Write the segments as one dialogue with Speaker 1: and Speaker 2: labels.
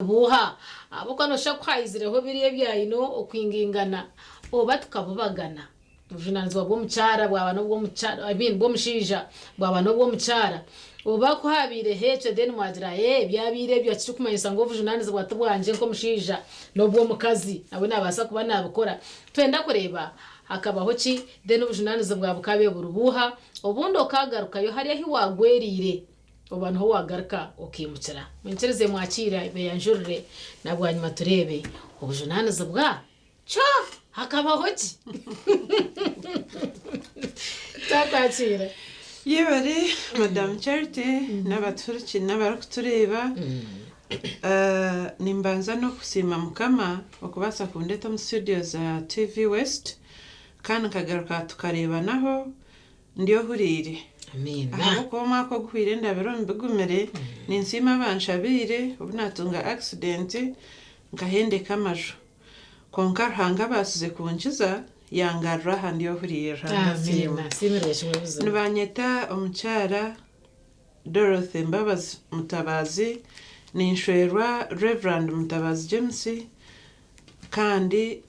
Speaker 1: Buuha? Ahabw'okuba nooshusha ku haizireho biri ebya ino okwingaingana oba tukabubagana. Obujunaanizibwa bw'omukyara bwaba n'obw'omukyara I mean bw'omushaija bwaba n'obw'omukyara. Oba ku haabaireho ekyo then mwagira ee ebyabaire ebyo tikirikumanyisa ngu obujunaanizibwa ti bwangye nk'omushaija n'obw'omukazi nawe naabaasa kuba naabikora. Twenda kureeba hakabaho ki then obujunaanizibwa bukabe buri buuha obundi okaagarukayo hariya ahi waagwereire. Oba niho waagaruka okaimukira. Mwikirize mwakiire beeyanjurire na bwanyima tureebe obujunaanizibwa. Kyo! Hakabaho ki? Twakwakiira.
Speaker 2: Yebare Madam Charity n'abatuhurikire n'abarikutureeba. Nimbanza n'okusiima Mukama okubaasa kundeeta omu studio za TV West kandi nkagaruka tukareebanaho. Ndi ohuriire.
Speaker 1: Amiina.
Speaker 2: Ahabw'okuba omwaka oguhweire ndabire omu bigumire, ninsiima abanshabiire obu naatunga accident nkahendeka amaju. Kwonka Ruhanga abaasize kunkiza yangarura aha ndi ohuriire. Ruhanga asiimwe.
Speaker 1: Amiina. Asiimirwe kimwe buzima.
Speaker 2: Nibanyeta omukyara Dorothy Mbabazi Mutabazi, ninshwerwa Rev. Mutabazi James kandi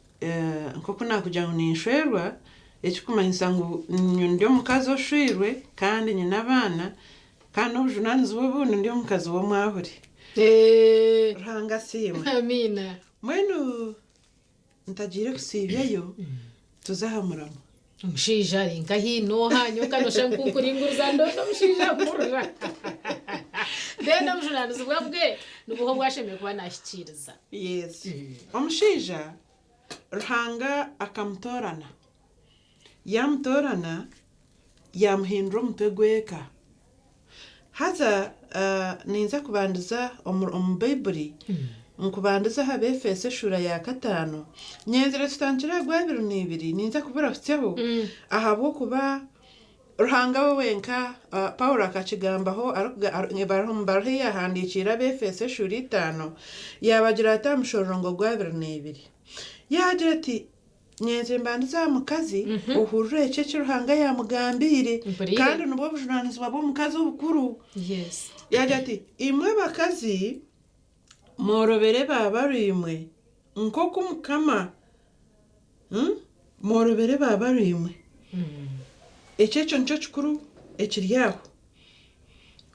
Speaker 2: Nk'oku naakugira ngu ninshwerwa, ekirikumanyisa ngu ndi omukazi oshweirwe kandi nyine abaana, kandi n'obujunaanizibwa obundi ndi omukazi w'omwahuri. Ruhanga asiimwe.
Speaker 1: Amiina.
Speaker 2: Mbwenu ntagiire kusiibyayo, tuze aha muramwa.
Speaker 1: Omushaija ari nkahi nooha nyowe ka noshusha nku nkuringuriza ndoota omushaija mpurira then obujunanizibwa bwe nibuha obu ashemereire kuba nahikiiriza.
Speaker 2: Yes. Omushaija Ruhanga akamutoorana, yaamutoorana yaamuhindura omutwe gw'eka. Haza ninza kubandiza omu Baiburi, nkubandize aha Beefeso eshuura ya kataano, nyenzire tutandikire aha gwabiri n'ibiri, ninza kuburahutsyaho ahabw'okuba Ruhanga we wenka, Paulo akakigambaho omu baruha ei yaahandiikiire Abeefeso eshuura itaano, yaabagira ati aha mushororongo gw'abiri n'ibiri, yaagira ati, Nyenze mbandize aha mukazi, ohurire eki eki Ruhanga yaamugambiire,
Speaker 1: Mpuriire.
Speaker 2: kandi nibwo bujunaanizibwa bw'omukazi obukuru.
Speaker 1: Yes.
Speaker 2: Yaagira ati, Imwe abakazi, mworobere baabarwimwe, nk'oku Mukama, hmm? Mworobere baabarwimwe. Ekyo ekyo nikyo kikuru ekiri aho.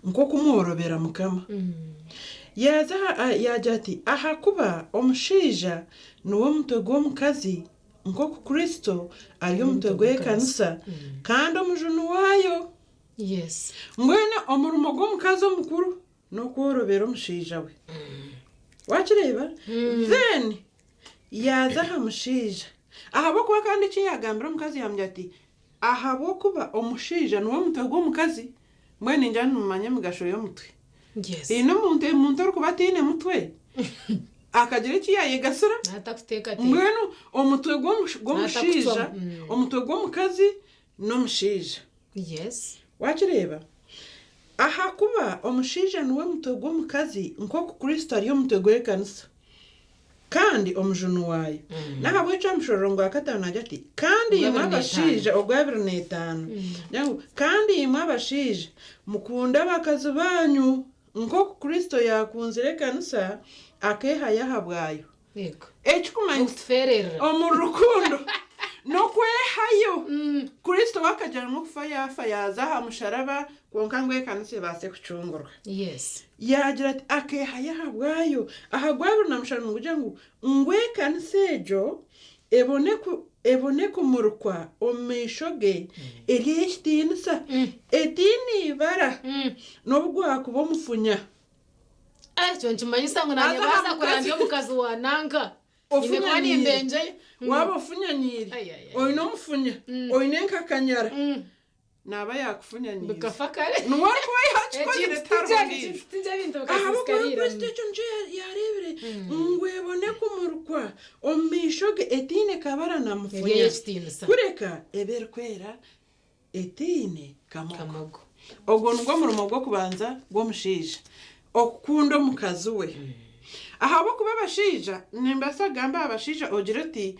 Speaker 2: Nk'oku mworobera Mukama. Yaaza aha, yaagira ati, Ahakuba omushaija niwe mutwe gw'omukazi, nk'oku Kristo ari omutwe gw'ekanisa, kandi omujuni waayo. Mbwenu omurimo gw'omukazi omukuru n'okworobera omushaija we. Waakireeba? Then yaaza aha mushaija. Ahabw'okuba kandi eki yaagambira omukazi yaamugira ati, Ahabw'okuba omushaija niwe mutwe gw'omukazi, mbwenu ningira nimumanya emigasho y'omutwe.
Speaker 1: Yes.
Speaker 2: Haine omuntu omuntu orikuba ataine mutwe akagira eki yaayegasira?
Speaker 1: Naatakuteekateeka.
Speaker 2: Mbwenu omutwe gw'omush- gw'omushaija,
Speaker 1: Naatakucwamu. Mm.
Speaker 2: omutwe gw'omukazi n'omushaija.
Speaker 1: Yes.
Speaker 2: Waakireeba? Ahakuba omushaija niwe mutwe gw'omukazi nk'oku Kristo ari omutwe gw'ekanisa. Kandi omujuni waayo. N'ahabw'ekyo aha mushororongo gwa kataano naagira ati, Kandi imwe abashaija, ogw'abiri n'etaano, naagira ngu, Kandi imwe abashaija, mukunde abakazi baanyu, nk'oku Kristo yaakunzire ekanisa, akeehayo ahabwayo. Ekikumanyisa, omu rukundo n'okwehayo. Kristo we akagira ngu okufa yaafa yaaza aha musharaba kwonka ngu ekanisa ebaase kucungurwa. Yaagira ati, Akeehayo ahabwayo. Aha gwabiri na mushanju nigugira ngu, Ngu ekanisa egyo ebone ku, ebone kumurikwa omu maisho ge eri ey'ekitiinisa, etaine ibara, n'obu gwakuba omufunya.
Speaker 1: Ekyo nikimanyisa ngu naanye
Speaker 2: Haza aha
Speaker 1: baza kurandya
Speaker 2: mukazi.
Speaker 1: omukazi wa nanka, nyine kuba
Speaker 2: Ofunyanyiire.
Speaker 1: nimbengyeyo.
Speaker 2: Waaba ofunyanyiire,
Speaker 1: Ai, ai, ai.
Speaker 2: oine omufunya, oine nkakanyara. Naaba yaakufunyanyiize.
Speaker 1: Bikafa kare.
Speaker 2: Niwe arikuba yaakikozire
Speaker 1: Ekintu
Speaker 2: tihariho
Speaker 1: tikya
Speaker 2: ondiijo.
Speaker 1: ekintu tikya ebintu
Speaker 2: Ahabw'okuba
Speaker 1: bikasiisikara ira.
Speaker 2: Kristo ekyo nikyo yaareebire ngu ebone kumurikwa omu maisho ge etaine kabara na
Speaker 1: Eri
Speaker 2: mufunya,
Speaker 1: ey'ekitiinisa.
Speaker 2: kureka ebe erikwera etaine kamogo.
Speaker 1: Kamogo.
Speaker 2: Ogwo nigwo murimo gw'okubanza gw'omushaija, okukunda omukazi we. Ahabw'okuba abashaija, nimbaasa kugamba aha bashaija ogire oti,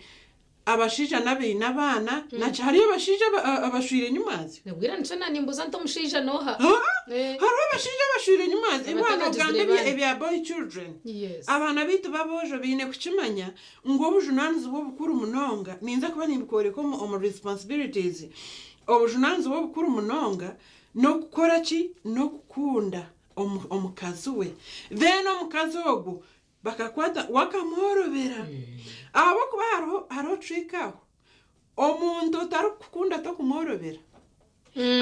Speaker 2: Abashaija n'abaine abaana naki hariyo abashaija abashwire enyimaazi.
Speaker 1: Nabwira nikyo na nimbuuza nti omushaija n'oha?
Speaker 2: Hariho abashaija abashwire enyimaazi waaba nogamba ebya boy children. Abaana baitu b'aboojo baine kukimanya ngu obujunaanizibwa obukuru munonga, ninza kuba nimbikworeka omu responsibilities, obujunaanizibwa obukuru munonga n'okukora ki? N'okukunda omukazi we. Then omukazi ogwo Bakakwata wakamworobera ahabw'okuba hariho hariho trick aho omuntu otarikukukunda tokumworobera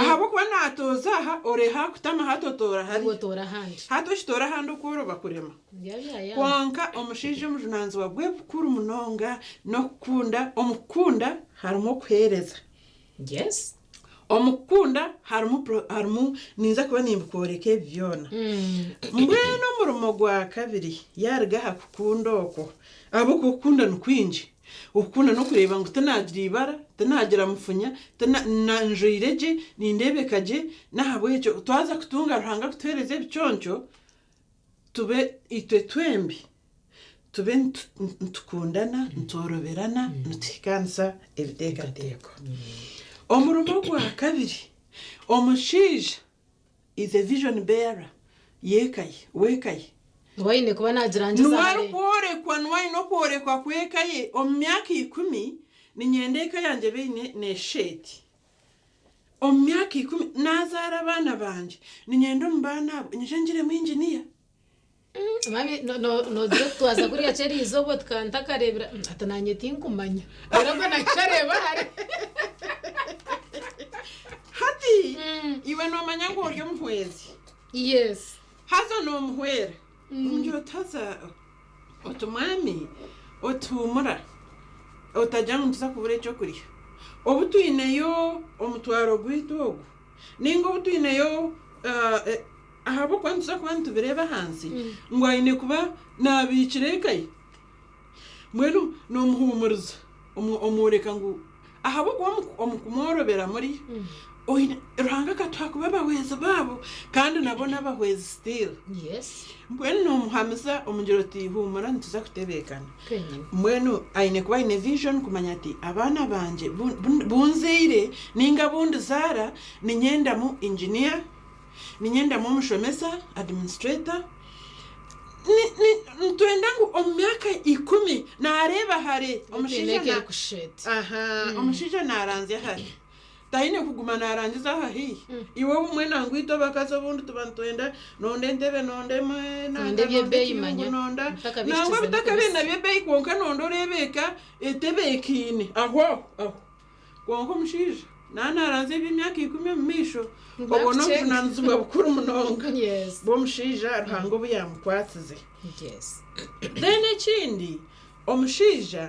Speaker 2: ahabw'okuba natooza aha oreha akutama hati otoora hariya
Speaker 1: Iwe otoora ahandi.
Speaker 2: hati okitoora ahandi okworoba kurema
Speaker 1: Yabyayamba.
Speaker 2: kwonka omushaija omujunanizibwa bwe bukuru munonga n'okukunda omu kukunda harimu okuheereza.
Speaker 1: Yes.
Speaker 2: Omu kukunda harimu pro harimu ninza kuba nimbikworeka ebi byona. Mbwenu omurimo gwa kabiri yaaruga aha kukunda okwo, ahabw'okuba okukunda ni kwingi. Okukunda n'okureeba ngu tinaagira ibara, tinaagira mufunya, tina na njwaire gye, nindeebeka gye, n'ahabw'ekyo twaza kutunga Ruhanga kutuheereza ebiconco, tube itwe twembi tube nitukundana, nitworoberana, nituhikaanisa ebiteekateeko. Omurimo ogwa kabiri, omushaija is a vision bearer y'eka ye, w'eka ye.
Speaker 1: Niwe aine kuba naagirangiza
Speaker 2: Niwe
Speaker 1: hare.
Speaker 2: arikworekwa, niwe aine okworekwa kw'eka ye. Omu myaka ikumi, niinyenda eka yangye ebe eine n'esheeti. Omu myaka ikumi, naazaara abaana bangye, niinyenda omu baana abo nyije ngiremu inginiya.
Speaker 1: Mami nogira okutwaza kuriya ki eriizooba oti ka ntakareebire ati naanye tinkumanya reero ogwo nakireeba hare.
Speaker 2: Hati iwe noomanya ngu ori omuhwezi.
Speaker 1: Yes.
Speaker 2: Haza noomuhwera. Omugira oti haza oti mwami oti huumura otagira ngu nituza kubura ekyokurya. Obu twineyo omutwaro gwaitu ogu nainga obu twineyo Ahabw'okuba nituza kuba nitubireeba ahansi ngu aine kuba naabiikira eka ye. Mbwenu noomuhuumuriza, omworeka ngu ahabw'okuba omu kumworobera muri, oine Ruhanga akatuha kuba abahwezi baabo kandi nabo n'abahwezi still. Mbwenu noomuhamiza omugira oti huumura nituza kutebeekana. Mbwenu aine kuba aine vision kumanya ati abaana bangye bu nzaire nainga abu ndizaara ninyendamu engineer, Ninyendamu omushomesa, administrator. Ni, ni, nitwenda ngu omu myaka ikumi naareeba hare omushaija
Speaker 1: Eka
Speaker 2: na,
Speaker 1: erikushusha eti.
Speaker 2: aha, omushaija naaranzya hare. Taine kuguma naarangiza aha haihi. Iwe obumwe nangwa itwe abakazi obundi tuba nitwenda nonda entebe, nonda eme,
Speaker 1: Nonda
Speaker 2: nanka, nonda
Speaker 1: eby'ebeeyi
Speaker 2: ekiyungu,
Speaker 1: manya.
Speaker 2: nonda nangwa
Speaker 1: Ntakabihikirize
Speaker 2: bitakabaire
Speaker 1: n'okubisa.
Speaker 2: na by'ebeeyi kwonka nonda oreeba eka etebeekaine aho aho aho. Kwonka omushaija naaba naaranzya eby'emyaka ikumi omu maisho,
Speaker 1: Ngu
Speaker 2: obwo
Speaker 1: akukyenge.
Speaker 2: n'obujunaanizibwa bukuru munonga
Speaker 1: Yes.
Speaker 2: bw'omushaija Ruhanga obu yaamukwatsize.
Speaker 1: Yes.
Speaker 2: Then ekindi, omushaija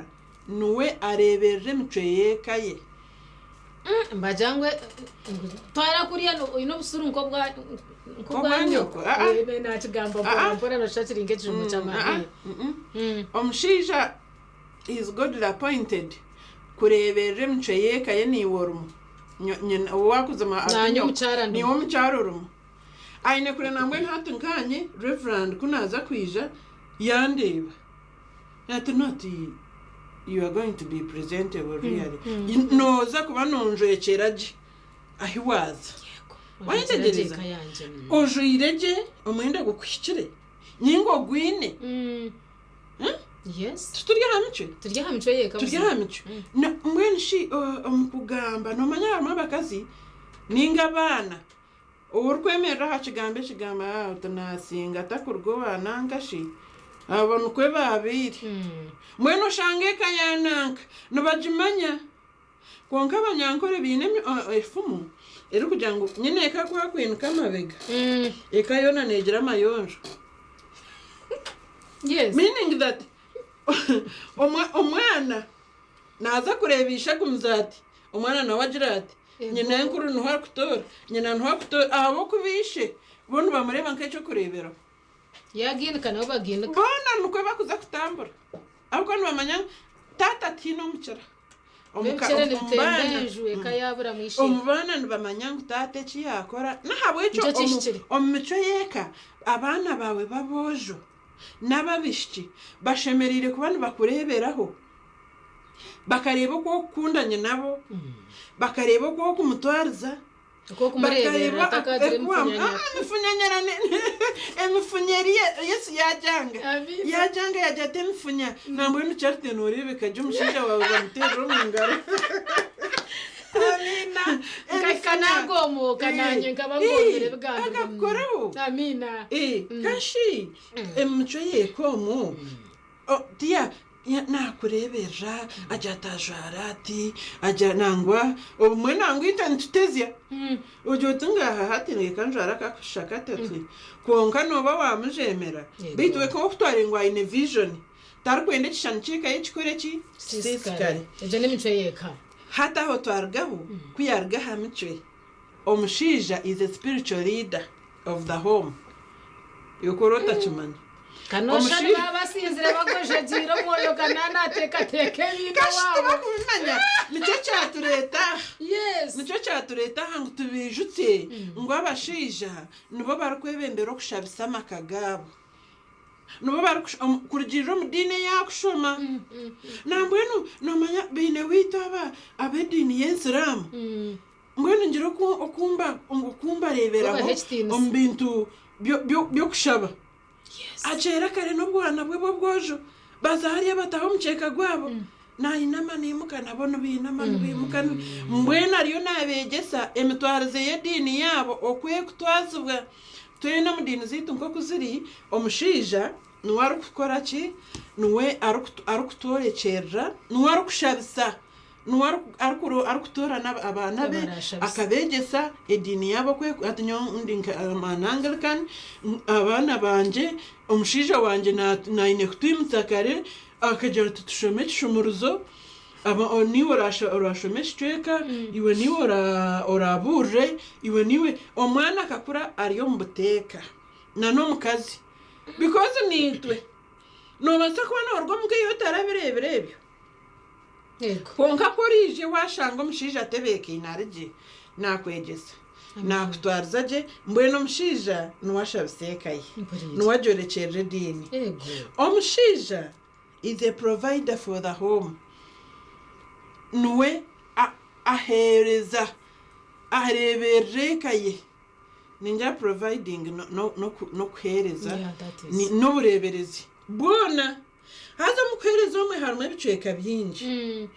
Speaker 2: niwe areeberera emicwe y'eka ye.
Speaker 1: Mbagira ngu ngu twara kuriya no- oine obusuru nk'obwa nk'obwa
Speaker 2: Nk'obwa
Speaker 1: nyoko.
Speaker 2: nyoko, ah-ah.
Speaker 1: Eh, ne- naakigamba mpora
Speaker 2: Ah-ah.
Speaker 1: mpora noshusha kiri nk'ekijumo
Speaker 2: Ah-ah,
Speaker 1: ky'amabeere.
Speaker 2: mm-mm. Omushaija is godly appointed kureeberera emicwe y'eka ye naiwe orimu. Nyo- nyina ou waakuzima ati
Speaker 1: Naanye
Speaker 2: nyoko,
Speaker 1: omukyara ndimu.
Speaker 2: niiwe omukyara orimu. Aine kureeba nambwenu hati nkaanye Reverand ku naaza kwija yandeeba ati no ati you are going to be presentable really. Nooza kuba nonjwekyera gye ahi waaza.
Speaker 1: Yego.
Speaker 2: Wayetegyereza?
Speaker 1: Eka yangye.
Speaker 2: Ojwaire gye omwenda gukuhikire ninga ogwine.
Speaker 1: Yes.
Speaker 2: Tituri aha micwe?
Speaker 1: Turi aha micwe y'eka
Speaker 2: Turi
Speaker 1: buzima.
Speaker 2: aha micwe. Na mbwenu shi omu kugamba noomanya harimu abakazi ninga abaana ou orikwemerera aha kigambo ekigambo ah oti naasinga atakuruga owa nanka shi abo nikwo baabaire. Mbwenu oshanga eka ya nanka nibagimanya kwonka abanyankore baine efumu erikugira ngu nyine eka ku akwinika amabega eka yoona neegira amayonjo.
Speaker 1: Yes.
Speaker 2: Meaning that omwana naaza kureeba ishe agumize ati, omwana nawe agira ati, nyina enkuru niho arikutoora, nyina niho arikutoora ahabw'okuba ishe bo nibamureeba nk'eky'okureeberaho.
Speaker 1: Yaagiinika nabo bagiinika.
Speaker 2: Boona nikwo bakuza kutambura ahabw'okuba nibamanya ngu taata tihaine omukira.
Speaker 1: Ebicere nibitemba enju eka yaaburamu eishega.
Speaker 2: Omu baana nibamanya ngu taata eki yaakora. N'ahabw'ekyo
Speaker 1: Nikyo kihikire.
Speaker 2: omu micwe y'eka, abaana baawe b'aboojo n'ab'abaishiki bashemereire kuba nibakureeberaho. Bakareeba oku orikukunda nyinabo, bakareeba oku orikumutwariza,
Speaker 1: Oku orikumureeberera
Speaker 2: bakareeba
Speaker 1: atakagira emifunyanyara.
Speaker 2: Emifunyanyara emifunya eri Yesu yaagyanga.
Speaker 1: Amiina.
Speaker 2: Yaagyanga yaagira ati emifunya. Nambwenu Charity nooreebeka gye omushaija waawe bamuteerera omu ngaro.
Speaker 1: Amiina. Nkahika nagomooka nanye nkaba ngomire ebigambo.
Speaker 2: Akakukoraho.
Speaker 1: Amiina.
Speaker 2: Kashi emicwe y'eka omwo tiya nakureeberera agira ati ajwara ati agira nangwa obumwe nangwa itwe nitutezya ogira oti ngaaha hati reka njware akakushusha kati ati kwonka nooba wamujeemera beitu we ku orikutwara ngu aine vision tarikwenda ekishushani ky'eka ye kikore ki? Kisiisikare.
Speaker 1: Egyo n'emicwe y'eka.
Speaker 2: Hati aho twarugaho, ku yaaruga aha micwe, omushaija is a spiritual leader of the home. Iwe ku oraba otakimanya.
Speaker 1: Kanoosha nibaba basinzire bagwejegyeire omwoyo Kanani naateekateeka ebintu
Speaker 2: Kashi
Speaker 1: owaabo.
Speaker 2: tibakubimanya. Nikyo kyatureeta aha.
Speaker 1: Yes.
Speaker 2: Nikyo kyatureeta aha ngu tubiijutsye ngu abashaija nibo barikwebembera okushabisa amaka gaabo. Nibo barikurugiirira omu diini ei arikushoma. Nambwenu noomanya baine waitu aba ab'ediini y'ensiraamu, mbwenu ngira oku mbareeberaho omu bintu by'okushaba. Akyera kare n'obwana bwe bw'obwojo, baza hariya bataho omukyeka gwabo, nainama naimuka nabo nibainama nibaimuka. Mbwenu ariyo naabeegyesa emitwarize y'ediini yaabo oku erikutwazibwa. Twena omu diini zaitu nk'oku ziri, omushaija niwe arikukora ki? Niwe arikutworekyerera, niwe arikushabisa, niwe arikutoorana abaana be akabeegyesa ediini yaabo oku eri. Hati nyowe ndi nka an Anglican, abaana bangye, omushaija wangye aine kutwimutsa kare akagira ati tushome ekishumuruzo. Niiwe oraashome ekicweka, iwe niiwe oraabuurire, iwe niiwe. Omwana akakura ari omu buteeka n'omukazi because naitwe noobaasa kuba nooruga omuka ei otarabireebire ebyo kwonka ku oraije waashanga omushaija atebeekaine ari gye, naakwegyesa, naakutwariza gye, mbwenu omushaija niwe ashabisa eka ye, niwe agyorekyerera ediini. Omushaija is a provider for the home, niwe aheereza, areeberera eka ye. Ningira providing n'okuheereza n'obureeberezi bwona. Haza omu kuheereza omwe harimu ebicweka bingi.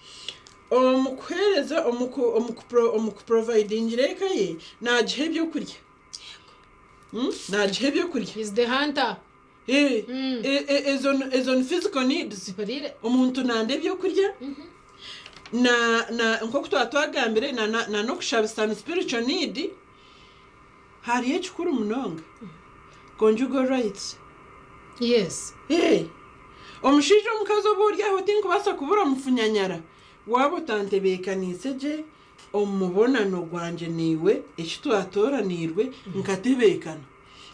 Speaker 2: Omu kuheereza, omu kuprovidingira eka ye, naagiha ebyokurya. Naagiha ebyokurya.
Speaker 1: He is the hunter.
Speaker 2: Ezo ni physical needs.
Speaker 1: Mpurire.
Speaker 2: Omuntu nanda ebyokurya, na na nk'oku twaba twagambire na na na n'okushabisa ni spiritual need. Hariyo ekikuru munonga, conjugal rights.
Speaker 1: Yes.
Speaker 2: Omushaija omukazi obu ori aho tinkubaasa kubura mufunyanyara waaba otantebeekaniise gye omu mubonano gwangye naiwe eki twatooraniirwe nkatebeekana.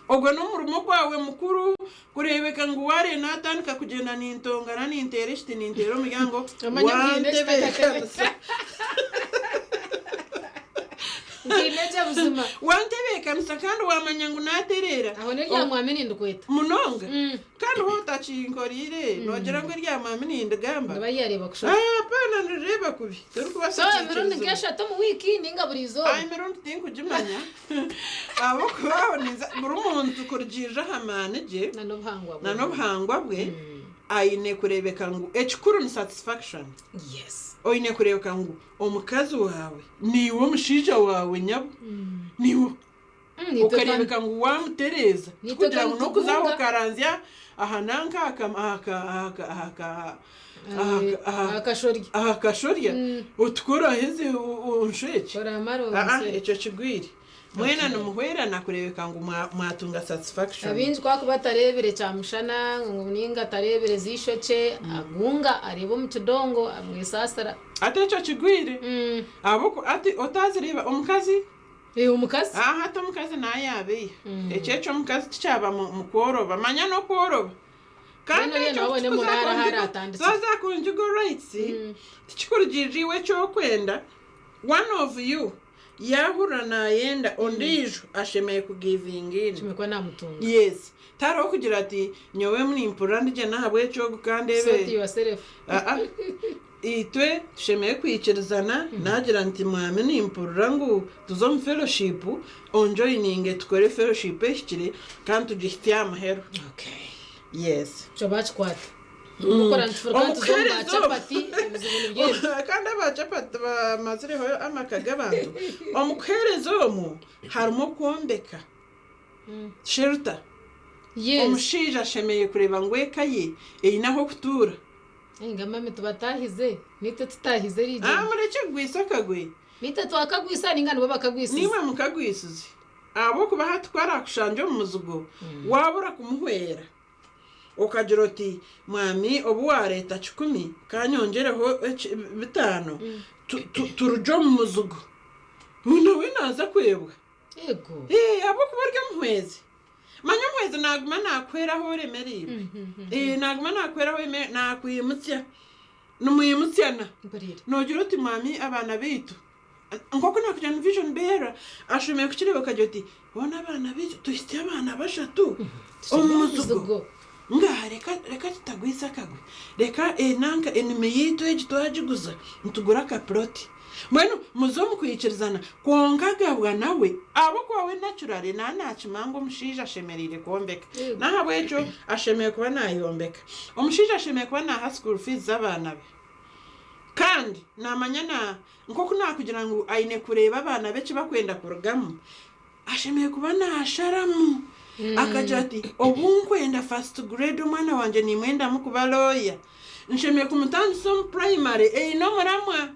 Speaker 2: Ogwo n'omurimo gwawe mukuru kureebeka ngu waareeba naatandika kugyenda nintongana ninteera ekiti ninteera omuryango
Speaker 1: Omanye ngu haine
Speaker 2: wantebeekanisa.
Speaker 1: Nkiine gye buzima.
Speaker 2: Wantebeekanisa kandi waamanya ngu naatereera.
Speaker 1: Aho n'erya mwami nindikweta.
Speaker 2: Munonga. Kandi waaba otakinkoreire noogira ngu erya mwami nindigamba.
Speaker 1: Niba ryareeba kushoha.
Speaker 2: Hapana nirireeba kubi. Torikubaasa
Speaker 1: So emirundi
Speaker 2: kwikiriza.
Speaker 1: nk'eshatu omu wiiki ninga buri izooba?
Speaker 2: Emirundi tinkugimanya. Ahabw'okuba aho ninza buri muntu kurugiirira aha maani gye
Speaker 1: Na n'obuhangwa bwe.
Speaker 2: na n'obuhangwa bwe aine kureebeka ngu ekikuru ni satisfaction.
Speaker 1: Yes.
Speaker 2: Oine kureebeka ngu omukazi waawe niiwe omushaija waawe nyabo niiwe
Speaker 1: Nitwe
Speaker 2: okareebeka ngu waamutereeza
Speaker 1: Nitwe
Speaker 2: tikugira ngu n'okuza aho
Speaker 1: tugunga.
Speaker 2: okaranzya aha nanka aha ka- aha ka- aha ka- aha ka- aha ka- aha
Speaker 1: Akashorya.
Speaker 2: aha kashorya otukore aheze onshwekye.
Speaker 1: Oramara
Speaker 2: Aa
Speaker 1: onse.
Speaker 2: ekyo kigwire. Mwena nimuhwerana kureebeka ngu mwatunga satisfaction.
Speaker 1: Abaingi ku akuba atareebire kyamushana ngu ninga atareebire z'eishokye agunga areeba omu kidongo amwesaasira.
Speaker 2: Ati ekyo kigwire ahabw'oku ati otaazireeba omukazi.
Speaker 1: Omukazi.
Speaker 2: Aa hati omukazi naayaabeya. Ekyo eky'omukazi tikyaba mu kworoba. Manya n'okworoba. Kandi
Speaker 1: Mbwenu oriya
Speaker 2: ekyo
Speaker 1: nawe abone
Speaker 2: tikikuza
Speaker 1: muraara ahu
Speaker 2: conjugal
Speaker 1: araatandikire.
Speaker 2: Twaza conjugal rights tikikurugirira iwe eki orikwenda, one of you yaahurira naayenda ondiijo ashemereire ku givinga in.
Speaker 1: Ashemereire kuba naamutunga.
Speaker 2: Yes. Tihariho kugira ati nyowe nimpurira ndi gye n'ahabw'ekyo ogu
Speaker 1: Sort
Speaker 2: kandeebe.
Speaker 1: yourself.
Speaker 2: Aa. Itwe tushemereire kwikirizana, naagira nti, Mwami, nimpurira ngu tuze omu fellowship, onjoininge tukore fellowship ehikire kandi tugihitsye aha muheru.
Speaker 1: Okay.
Speaker 2: Yes.
Speaker 1: Ekyo baakikwata. Mukora nitufuruka
Speaker 2: Omu
Speaker 1: nituza omu
Speaker 2: kuheereza omu
Speaker 1: bachapati, ebizibu nibyo ebyo.
Speaker 2: Kandi aba chapati bamazireho amaka g'abantu. Omu kuheereza omwo harimu okwombeka. Shelter.
Speaker 1: Yes.
Speaker 2: Omushaija ashemereire kureeba ngu eka ye eine ah'okutuura.
Speaker 1: Ninga mami tubatahize, naitwe tutahize
Speaker 2: Ah,
Speaker 1: erigyenda.
Speaker 2: murekye kugwisa akagwe.
Speaker 1: Naitwe twakagwisa ninga nibo bakagwisize.
Speaker 2: Naimwe mukagwisize. Ahabw'okuba hati ku araakushangye omu muzigo, waabura kumuhwera, okagira oti, Mwami, obu waareeta kikumi, ka nyongyereho eki- bitaano, tu- tu- turugye omu muzigo. Nawe naaza kwebwa.
Speaker 1: Ego.
Speaker 2: Ee, ahabw'okuba ori omuhwezi. Manya omuhwezi naaguma naakuhwera ahu oremereirwe. Ee, naaguma naakuhwera ahu oremereirwe, naakwimutsya. Nimwimutsyana.
Speaker 1: Mpurira.
Speaker 2: Noogira oti mwami abaana baitu, nk'oku naakugira ngu Vision Bearer ashomeire kukireeba okagira oti boona abaana baitu tuhitsye abaana bashatu omu muzigo. Ngaaha reka reka tutagwisa akagwe, reka enanka enimi yaitu egi twagiguza nitugura akapuloti. Mbwenu muze omu kwikirizana kwonka Gabwa nawe ahabw'okuba we naturally naaba naakimanya ngu omushaija ashemereire kwombeka n'ahabw'ekyo ashemereire kuba naayombeka. Omushaija ashemereire kuba naaha school fees z'abaana be kandi naamanya na nk'oku naakugira ngu aine kureeba abaana be eki bakwenda kurugamu, ashemereire kuba naasharamu akagira ati obu nkwenda first grade omwana wangye nimwendamu kuba lawyer, nshemereire kumutandisa omu primary eine omuramwa.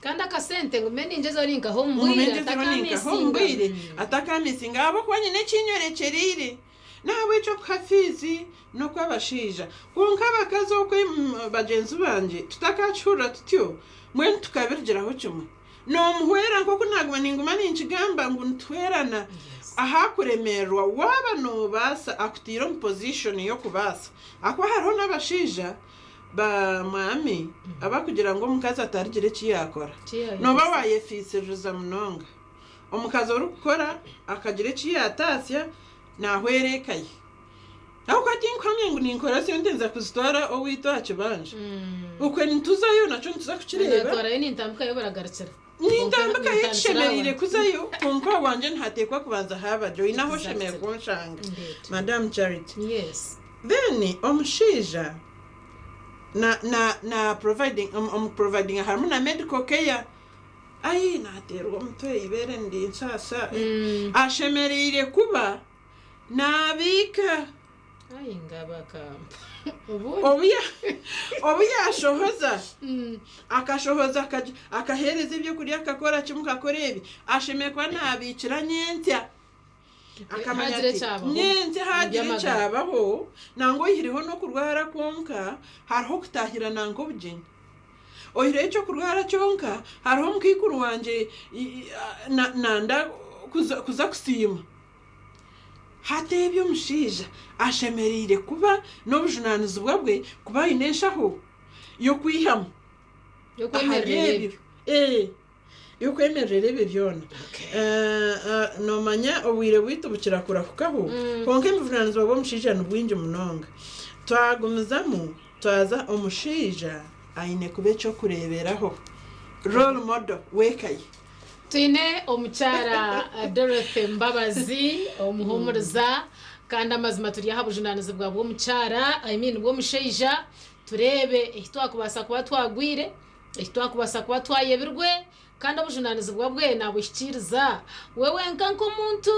Speaker 1: Kandi akasente ngume ningyezaho ninkaha omu
Speaker 2: Ngume
Speaker 1: bwire
Speaker 2: ngyezeho ninkaha omu bwire
Speaker 1: atakamisinga.
Speaker 2: atakamisinga ahabw'okuba nyine eki nyorekyereire. N'ahabw'ekyo okuha fiizi n'okw'abashaija. Kwonka abakazi okwe bagyenzi bangye tutakakihurira tutyo, mbwenu tukabirugiraho kimwe. Noomuhwera nk'oku naaguma ninguma ninkigamba ngu nituhwerana aha kuremeererwa waaba noobaasa akutaire omu position y'okubaasa ahakuba hariho n'abashaija ba mwami abakugira ngu omukazi atarigira eki yaakora. Nooba waayefiisiririza munonga. Omukazi orikukora akagira eki yaataasya naahwera eka ye. Ahabw'okuba tinkuhamya ngu ninkora sente nza kuzitwara owaitu aha kibanja. Okwe nituzayo nakyo nituza kukireeba.
Speaker 1: Natwarayo nintambikayo baragarukira.
Speaker 2: Nintambikayo kishemereire kuzayo kwonka owangye nihateekwa kubanza haaba gye oine ahu oshemereire kunshanga. Madam Charity.
Speaker 1: Yes.
Speaker 2: Then omushaija na na na providing omu providinga harimu na medical care. Ayi nateerwa omutwe eibeere nirinsaasa. Ashemereire kuba Naabiika.
Speaker 1: Ai ngabakampa. Obundi.
Speaker 2: Obu ya- obu yaashohoza, akashohoza akagy- akaheereza ebyokurya akakora kimwe akakora ebi, ashemereire kuba naabiikira nyentsya. Akamanya
Speaker 1: Haagira
Speaker 2: ati
Speaker 1: ekyabaho.
Speaker 2: nyentsya haagira
Speaker 1: Eby'amagara.
Speaker 2: ekyabaho, nangwa oihireho n'okurwara kwonka, hariho okutaahira nanka obugyenyi. Oihireho eky'okurwara kyonka, hariho omukaikuru wangye i- i- a- na- nanda kuza kuza kusiima. Hati ebyo omushaija ashemereire kuba n'obujunaanizibwa bwe kuba aine enshaho y'okwihamu ahari ebyo. Y'okwemererera ebyo byona. Noomanya obwire bwaitu bukira kurahukaho, kwonka obujunaanizibwa bw'omushaija ni bwingi munonga. Twagumizamu twaza omushaija aine kuba eky'okureeberaho, role model, w'eka ye.
Speaker 1: Twine omukyara Dorothy Mbabazi omuhumuriza kandi amazima turi aha bujunanizibwa bw'omukyara I mean bw'omushaija tureebe ehi twakubaasa kuba twagwire, ehi twakubaasa kuba twayebirwe kandi obujunanizibwa bwe nabuhikiiriza we wenka nk'omuntu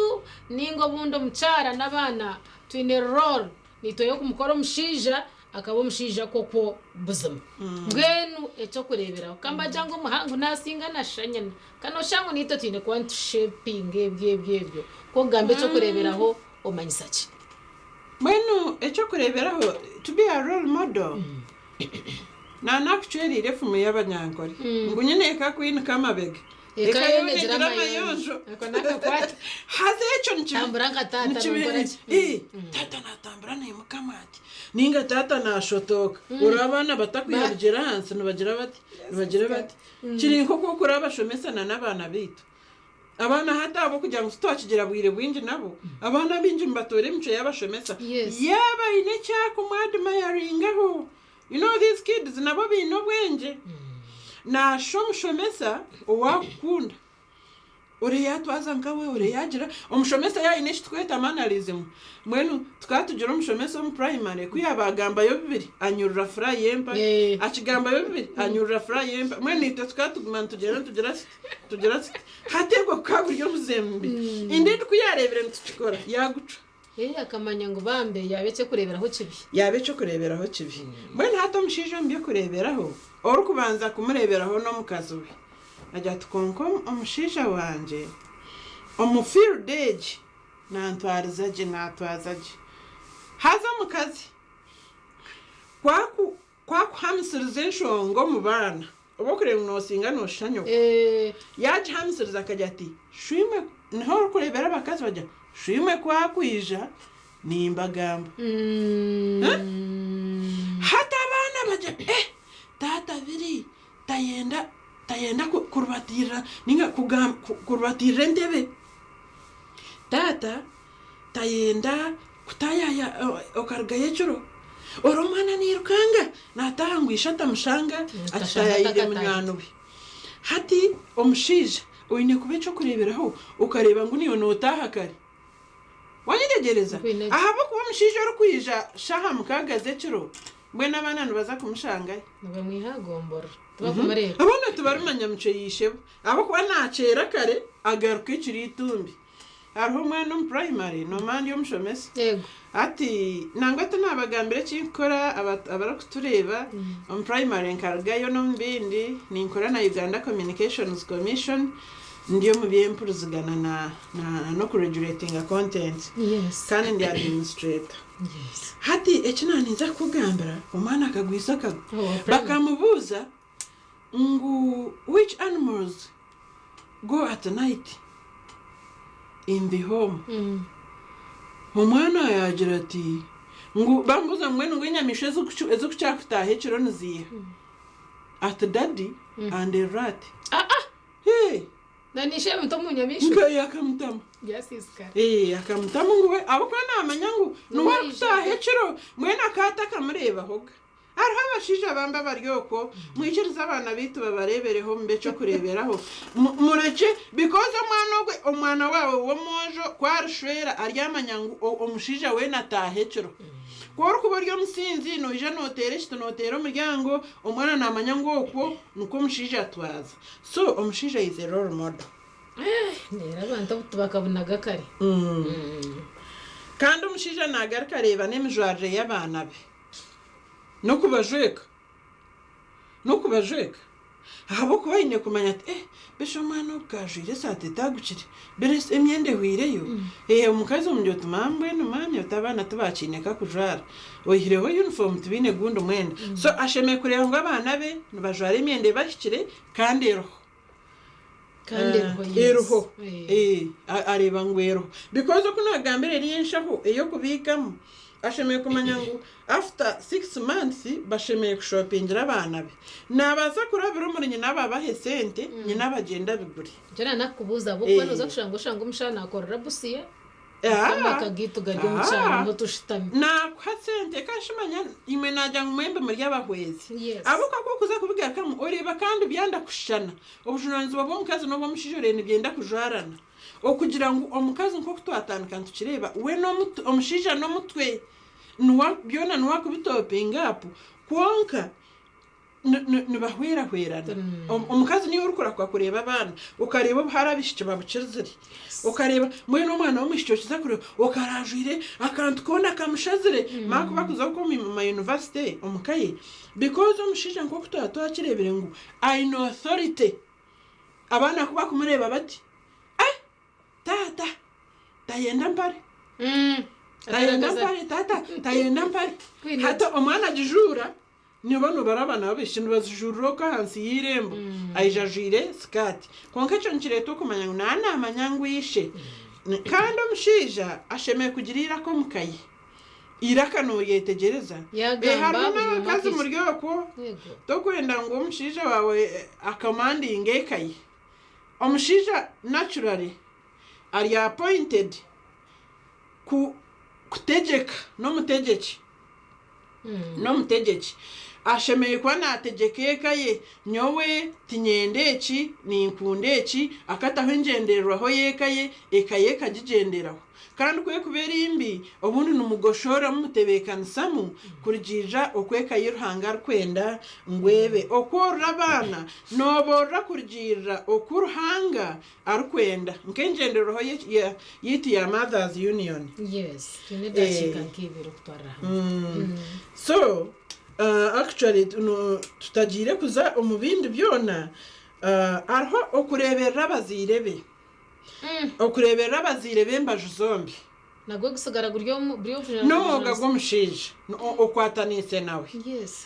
Speaker 1: ninga obundi omukyara n'abaana twine role Naitwe y'okumukora omushaija akaba omushaija kwokwo buzima. Mbwenu eky'okureeberaho ka mbagira ngu omuhangu naasinga nashusha nyina. Ka nooshusha ngu naitwe twine kuba nitushepinga ebyo ebyo ebyo. Ku okugamba eky'okureeberaho omanyisa ki?
Speaker 2: Mbwenu eky'okureeberaho to be a role model naanakucwereire efumu y'Abanyankore ngu nyine eka kwinika amabega.
Speaker 1: Eka
Speaker 2: Eka
Speaker 1: yoona
Speaker 2: yoona
Speaker 1: egira
Speaker 2: egira
Speaker 1: amayonjo.
Speaker 2: amayonjo.
Speaker 1: Ako n'akakwata.
Speaker 2: Haza ekyo nikibi
Speaker 1: Tambura nka taata
Speaker 2: nikibi
Speaker 1: nookora ki?
Speaker 2: eh, taata naatambura naimukamu ati ninga taata naashotooka. Oraba abaana batakwiha bigyere ahansi nibagira bati nibagira bati kiri nk'oku okurabashomesa na n'abaana baitu. Abaana hati ahabw'okugira ngu titwakigira bwire bwingi nabo, abaana abaingi nibatoora emicwe y'abashomesa.
Speaker 1: Yes.
Speaker 2: Yaaba aine eki arikumwadimayaringaho. You know these kids nabo baine obwengye. Naashusha omushomesa owaakukunda. Ore yaatwaza nkawe, ore yaagira. Omushomesa yaaba aine eki turikweta mannerism, mbwenu tukaba tugira omushomesa omu primary ku yaaba agambayo bibiri anyurura furayi y'empare, akigambayo bibiri anyurura furayi y'empare, mbwenu itwe tukaba tuguma nitugyenda nitugira tuti, tugira tuti. Hati ogwo gukaba guri omuze mubi. Indeed ku yaareebire nitukikora, yaagucwa.
Speaker 1: Ee, akamanya ngu bambe yaaba eky'okureeberaho kibi.
Speaker 2: Yaaba eky'okureeberaho kibi. Mbwenu hati omushaija omu by'okureeberaho, orikubanza kumureeberaho n'omukazi we. Agira ati, Kwonka omushaija wangye omu field egi nantwariza gye, naatwaza gye. Haza omukazi ku aku Ku akuhamisiriza enshonga omu baana, oba okureeba ngu noosinga nooshusha nyoko. Yaagihamisiriza akagira ati, Shoimwe, niho orikureebera abakazi bagira, Shoimwe ku akwija, nimbagamba. Hati abaana bagira, Eh, taata biri tayenda tayenda kurubatiirira nainga kurubatiirira entebe. Taata Tayenda kutaayaaya okarugayo ekiro. Ori omwana nairukanga naataaha ngu ishe atamushanga akitaayaayire munywani we. Hati omushaija oine kuba eky'okureeberaho okareeba ngu naiwe nootaaha kare. Waayetegyereza? Ahabw'okuba omushaija orikwija shaaha mukaaga z'ekiro, mbwenu abaana nibaza kumushangayo.
Speaker 1: Nibamwiha aha gomborora, tibakumureeba.
Speaker 2: Abaana tibarimanya micwe ya ishebo ahabw'okuba naakyera kare agaruka ekiro eitumbi. Hariho omwana omu purayimare noomanya ndi omushomesa.
Speaker 1: Yego.
Speaker 2: Hati nangwa tinaabagambira eki nkukora abarikutureeba, omu purayimare nkarugayo n'omu bindi, ninkora na Uganda Communications Commission, ndi omu by'empurizigana na n'okureguretinga content
Speaker 1: Yes.
Speaker 2: kandi ndi administrator.
Speaker 1: Yes.
Speaker 2: Hati eki naaninza kukugambira, omwana akagwisa akagwa.
Speaker 1: Owa primary.
Speaker 2: Bakamubuuza ngu which animals go at night in the home? Omwana yaagira ati ngu bamubuuza ngu mbwenu ngu enyamaishwa ezirikukira kutaaha ekiro niziiha? Ati daddy and a rat. Hee!
Speaker 1: Na nishe yamuta omu nyamaishwa.
Speaker 2: Nka yakamutamu.
Speaker 1: Byasiisikara.
Speaker 2: Ee, akamutamu ngu we ahabw'okuba naamanya ngu niwe
Speaker 1: Niwe
Speaker 2: arikutaaha
Speaker 1: aija.
Speaker 2: ekiro, mbwenu akataakamureebahoga. Hariho abashaija bambi abari okwo, mwikirize abaana baitu babareebereho mube eky'okureeberaho. Murekye, because omwana ogwe, omwana waawe w'omwojo ku arishwera aryamanya ngu omushaija weena ataaha ekiro. Ku orikuba ori omusinzi noija nooteera ekiti nooteera omuryango, omwana naamanya ngu okwo nikwo omushaija atwaza. So omushaija is a role model.
Speaker 1: Reero abantu obuti bakabunaga kare.
Speaker 2: Kandi omushaija naagaruka areeba n'emijwarire y'abaana be. N'okubajweka, n'okubajweka ahabw'okuba aine kumanya ati eh beitu omwana ogu ka ajwaire esaati etagukire, biri emyenda ehweireyo, eh omukazi omugire oti maama mbwenu maamya oti abaana tibakiine kakujwara, oihireho yunifoomu tibaine gundi mwenda. So ashemereire kureeba ngu abaana be nibajwara emyenda ebahikire kandi eriho.
Speaker 1: Kandi eriho yes.
Speaker 2: Eriho. Eh, areeba ngu eriho. Because oku naagambire eriyo enshaho ey'okubiikamu, ashemereire kumanya ngu after 6 months bashemereire kushopingira abaana be. Naabaasa kurabira omuri nyina abo abahe esente, nyina abo agyende abigure.
Speaker 1: Nikyo naanakukubuuza ahabw'okuba nooza kushanga oshanga omushaho naakorera busiya, amaka gaitu gari omu kyaro niho tushutami.
Speaker 2: Naakuha sente kashi manya imwe naagira ngu mwembi muri abahwezi.
Speaker 1: Yes.
Speaker 2: Ahabw'okuba ku orikuza kubigarukamu oreeba kandi byanda kushushana. Obujunaanizibwa bw'omukazi n'obw'omushaija oreeba nibyenda kujwarana. Okugira ngu omukazi nk'oku twatandika nitukireeba we n'omutwe omushaija n'omutwe niwe byona niwe arikubitopinga up kwonka nibahwerahwerana. Omukazi niiwe orikurahuka kureeba abaana, okareeba obuhare abaishiki babukirizire, okareeba mbwenu omwana w'omwishiki okiza kureeba okara ajwaire akantu koona kamushazire, manya ku barikuza okwo omu ma yunivasite omu ka ye, because omushaija nk'oku twaba twakireebire ngu aine authority, abaana ku barikumureeba bati, eh! Taata tayenda mpare. Tayenda mpare taata tayenda mpare. Hati omwana agijuura nibo nibaraba nabo abaishiki nibazijuurira okwo ahansi y'eirembo aija ajwaire sikaati. Kwonka ekyo nikireeta okumanya ngu naaba naamanya ngu ishe. Kandi omushaija ashemereire kugira eiraka omu ka ye. Eiraka nooryetegyereza.
Speaker 1: Yaagamba
Speaker 2: Hariho
Speaker 1: buri omwe
Speaker 2: n'abakazi
Speaker 1: akaija.
Speaker 2: muri okwo tokwenda ngu omushaija waawe akamandinge eka ye. Omushaija naturally ari appointed ku kutegyeka n'omutegyeki n'omutegyeki. Ashemereire kuba naategyeka eka ye. Nyowe tinyenda eki, ninkunda eki, akataho engyendererwaho y'eka ye, eka ye ekagigyenderaho. Kandi ku erikuba eri mbi, obundi nimugoshooramu mutebeekanisamu kurugiirira oku eka ei Ruhanga arikwenda ngu ebe. Okworora abaana, nooboorora kurugiirira oku Ruhanga arikwenda, nk'engyendererwaho yaitu ya Mothers Union.
Speaker 1: Yes, twine edakiika nk'ibiri okutwarira hamwe.
Speaker 2: So, actually tutagiire kuza omu bindi byona, hariho okureeberera abazaire be. Okureeberera abazaire b'embaju zombi.
Speaker 1: Nagwo gusigara guri
Speaker 2: obujunaanizibwa. N'omwoga gw'omushaija okwataniise nawe.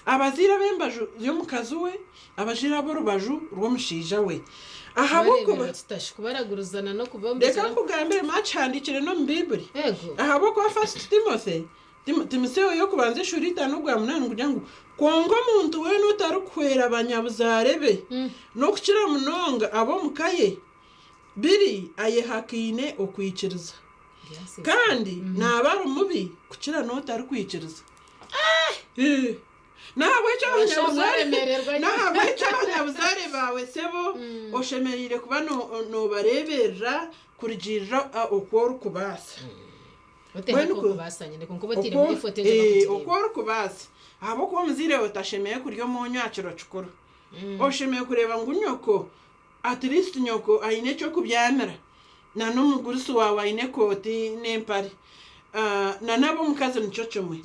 Speaker 2: Abazaire ab'embaju y'omukazi we, abazaire ab'orubaju rw'omushaija we.
Speaker 1: Ahabw'okuba. Kubaragurizana
Speaker 2: n'okuba. Reka nkugambire, mwakihandiikire n'omu Baiburi. Ahabw'okuba First Timothy, Timoseo y'okubanza eshuura itaano ogwa munaana nigugira ngu, Kwonka omuntu weena otarikuhwera banyabuzaare be, n'okukira munonga ab'omu ka ye, Biri ayehakaine okwikiriza, kandi naaba ari mubi kukira n'otarikwikiriza. N'ahabw'ekyo abanyabuzaare baawe sebo, oshemereire kuba noobareeberera kurugiirira oku orikubaasa. Oku orikubaasa. Ahabw'okuba omuzaire waawe tashemereire kurya omwonyo aha kiro kikuru. Oshemereire kureeba ngu nyoko At least nyoko aine ekyokubyamira na n'omugurusi waawe aine ekooti n'empare na n'ab'omukazi nikyo kimwe.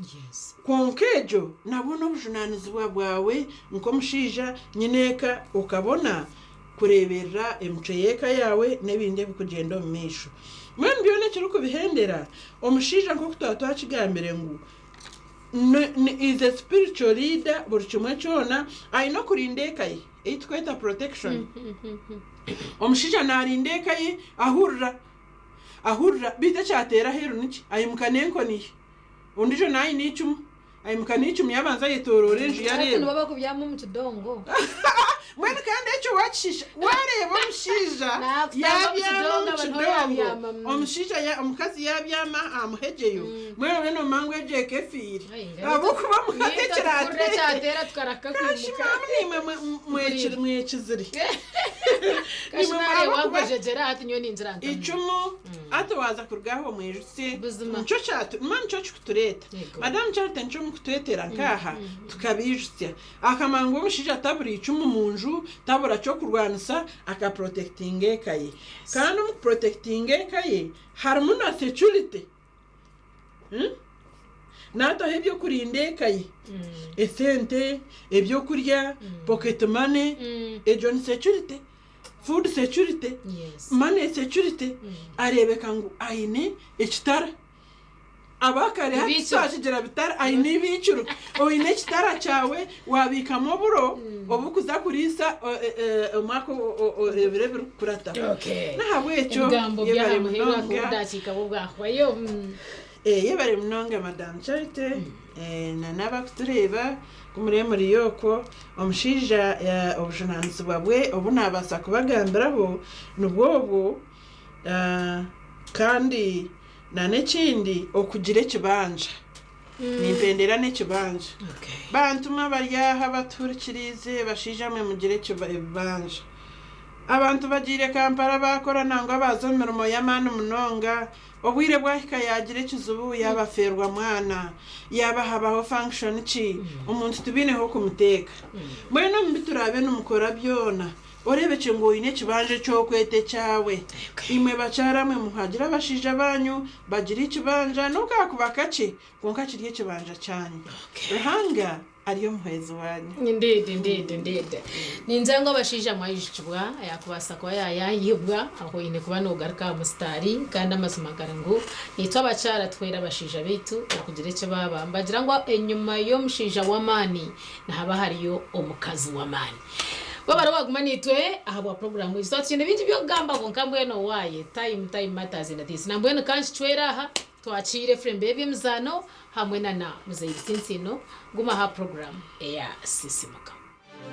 Speaker 2: Kwonka egyo nabwo n'obujunanizibwa bwawe nk'omushaija nyineeka okabona kureeberera emicwe y'eka yaawe n'ebindi ebikugyenda omu maisho. Mbwenu byona ekirikubihendera, omushaija nk'oku twaba twakigambire ngu is a spiritual leader buri kimwe kyona, aine okurinda eka ye. Ei turikweta protection. Omushaija naarinda eka ye ahurira, ahurira beitu ekyateera aheeru niki? Aimuka n'enkoni ye. Ondiijo nawe aine eicumu, aimuka n'eicumu yabanza ayetooroora enju ye
Speaker 1: Hati
Speaker 2: areeba.
Speaker 1: nibo barikubyama omu kidongo.
Speaker 2: Mbwenu kandi ekyo waakishiisha, waareeba omushaija
Speaker 1: Naakutamba omu
Speaker 2: yaabyama
Speaker 1: kidongo
Speaker 2: omu
Speaker 1: aba niho
Speaker 2: kidongo,
Speaker 1: yaabyama.
Speaker 2: omushaija ya omukazi yaabyama aha muhegyeyo, mbwenu obe noomanya ngu egyo eka efiire. Ahabw'okuba muhati ekirateera nimwe mwekizire. Icumu hati waaza kuruga aho omwijusye nikyo nikyo kikutureeta. Madamu Charity nikyo mukutwetera nk'aha tukabiijutsya. Akamanya ngu omushaija tabura icumu mu nju, tabura ky'okurwanisa akaprotectinga eka ye. Kandi omu kuprotectinga eka ye harimu na security. Naataho eby'okurinda eka ye, esente, ebyokurya, pocket money, egyo ni security, food security, money security, areebeka ngu aine ekitara. Abakare hati titwakigira bitara, aine ibiikiro. Oine ekitara kyawe waabiikamu oburo oburikuza kuriisa omwaka ebiro ebirikukurataho. N'ahabw'ekyo yebare munonga. Yebare munonga Madam Charity na n'abakutureeba ku muriyo muri okwo. Omushaija obujunaanizibwa bwe obu naabaasa kubagambiraho nibwo obwo kandi na n'ekindi okugira ekibanja. Nimpendera n'ekibanja. Bantuma abari aha abatuhurikiriize, bashaija mwe mugire ebibanja. Abantu bagiire Kampala baakora nangwa baaza omu mirimo y'amaani munonga, obwire bwahika yaagira ekizibu yaaba afeerwa mwana, yaaba habaho function ki, omuntu tibaine h'okumuteeka. Mbwenu omu bi turaabe nimukora byona, Oreebekye ngu oine ekibanja eki orikweta ekyawe. Imwe bakyara mwe, muhagire abashaija baanyu bagire ekibanja, n'obu kaakuba kakye, kwonka kiri ekibanja kyanyu. Ruhanga ari omuhwezi waanyu.
Speaker 1: Indeed, indeed, indeed. Ningira ngu abashaija mwaijukibwa yakubaasa kuba yayayibwa aho oine kuba nogaruka aha musitaari kandi amazima gari ngu naitwe abakyara tuhwere abashaija baitu okugira eki baaba. Nibagira ngu enyima y'omushaija w'amaani nihaba hariyo omukazi w'amaani. Webare waguma naitwe ahabwa puroguramu egi. Twaba tukiine bingi by'okugamba kwonka mbwenu owaaye time time matters in this. Nambwenu ka nkicwere aha twakiire Ephraim B'eby'emizaano hamwe na na Muzeeyi Bitsintsiino. Guma aha puroguramu eya Sisimuka.